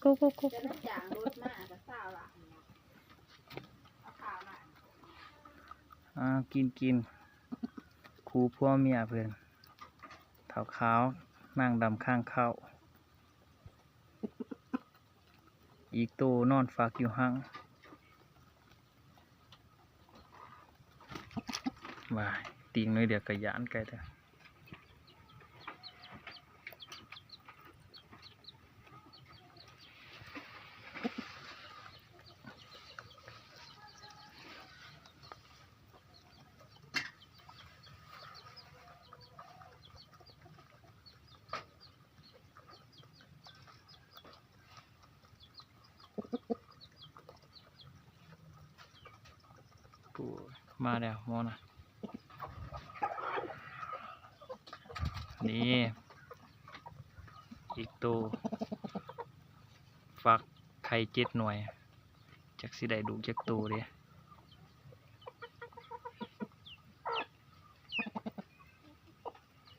ໂກໂກໂກ ຈະໄດ້ຈ້າງລົດມາກໍຊາວລະ ເອົາຂາວລະ ອ່າ ກິນ ກິນ ຄູ່ຜົວເມຍເພິ່ນ ເຖົ້າຂາວນາງດຳຄ້າງເຂົ້າ ອີກໂຕນອນຟັກຢູ່ຮັງ. ວ້າຍ ຕີງໜ້ອຍດຽວກໍຢ້ານໄກ່ແລ້ວ. ໂອ້ຍ ມາແລ້ວໝໍນະ ນີ້ ອີກໂຕ ຟັກໄຂ່ເຈັດໜ່ວຍ ຈັກຊິໄດ້ລູກຈັກໂຕເດ້.